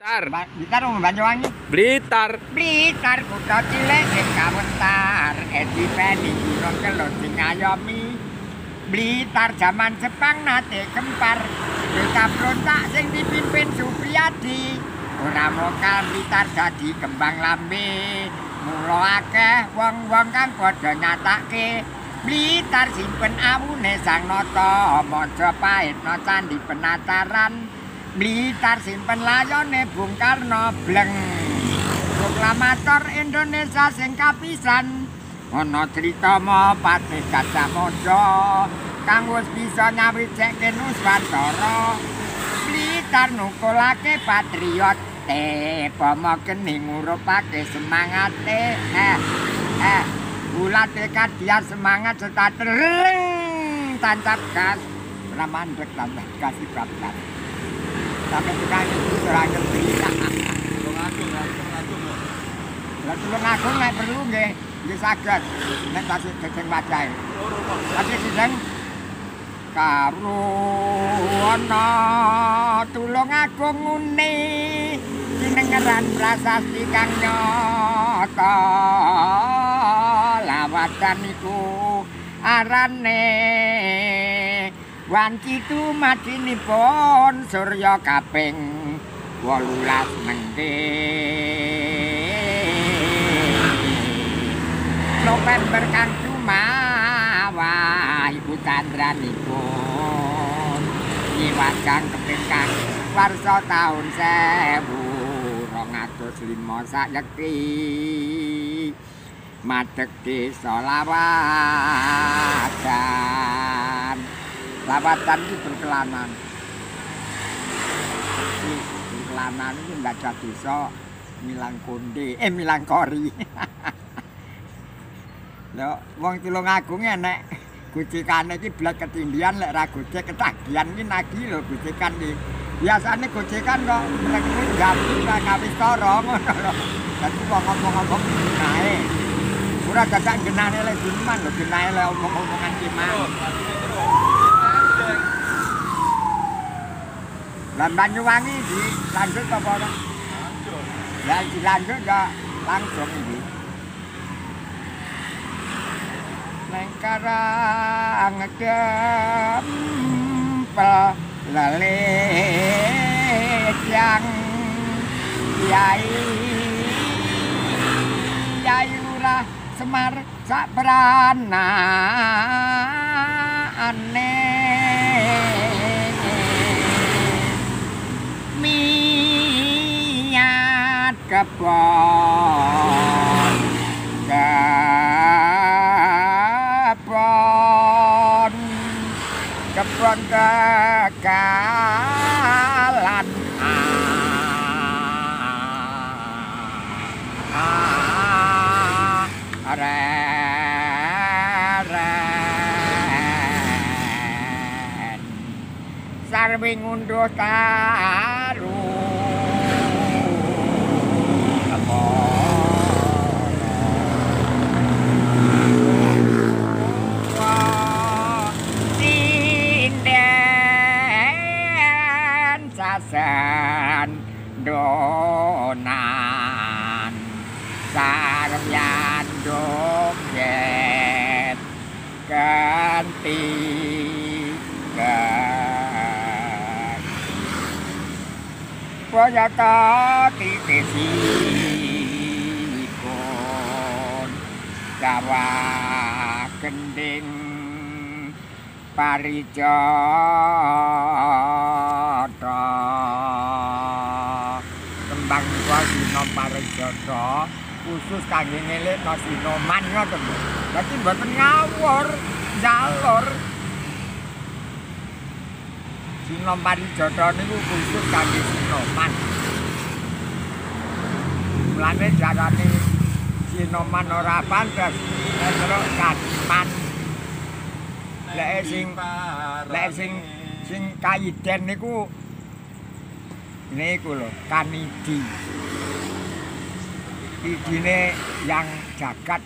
Blitar. Blitar wong Banyuwangi. Blitar. Blitar kutha cilik sing kawentar, edipeni gunung kelur sing ngayomi. Blitar jaman Jepang nate gempar, beta brontak sing dipimpin Supriyadi. Ora mokal Blitar dadi kembang lambe. Mula akeh wong-wong kang padha nyatake Blitar simpen awune Sang Nata, Majapahit no candi penataran. Blitar simpen layone Bung Karno bleng. Proklamator Indonesia sing kapisan. Ana crita Patih Gajah Mada kang wis bisa nyawijekke Nuswantara. Blitar nukulake patriot te, pomo geni ngurupake semangate. Bulate kadiar semangat serta tereng tancap gas. Ora mandek tambah gas bablas. Sampai tukang itu ora ngerti. Tulungagung, Tulungagung. Lah Tulungagung nek perlu nggih, nggih saged. Nek tasih dedeng wajahe. Tasih sidang karo ana Tulungagung ngene kinengeran prasasti kang nyata. Lawatan iku arane wanci tumadinipun surya kaping 18 mengke November kang jumawa iku candranipun nyiwat kang keping kang warsa taun 1205 sayekti madeg desa Lawatan. Lawatan itu berkelanan. Berkelanan itu nggak desa Milang Konde, Milang Kori. Lho, wong Tulungagung enek gojekane iki blat ketindihan lek ra gojek ketagihan iki nagih lho gojekan iki. Biasane gojekan kok mrek jambu ra kawistara ngono lho. Dadi wong ngomong-ngomong nae. Ora dadak genane lek diman lho, genahe lek omong-omongan ki mang. Lah Banyuwangi dilanjut apa ora? Lanjut. Lah dilanjut ya langsung iki. Nang karang gempel lelejang Yai Yai Lurah Semar sak peranane miat kebon kebon kebon kekalan reren sarwi ngunduh taru sinden sasen donan saryan joget ganti Boyata titisipun Jawa gending parijata. Kembang niku sinom parijata khusus kangge ngelekno sinoman ngoten lho. Dadi mboten ngawur, jalur. Sinom parijata niku khusus kangge sinoman. Mulane jarane sinoman ora pantes nek terus kadiman. Lek sing kaiden niku niku lho kanidi. Idine yang jagat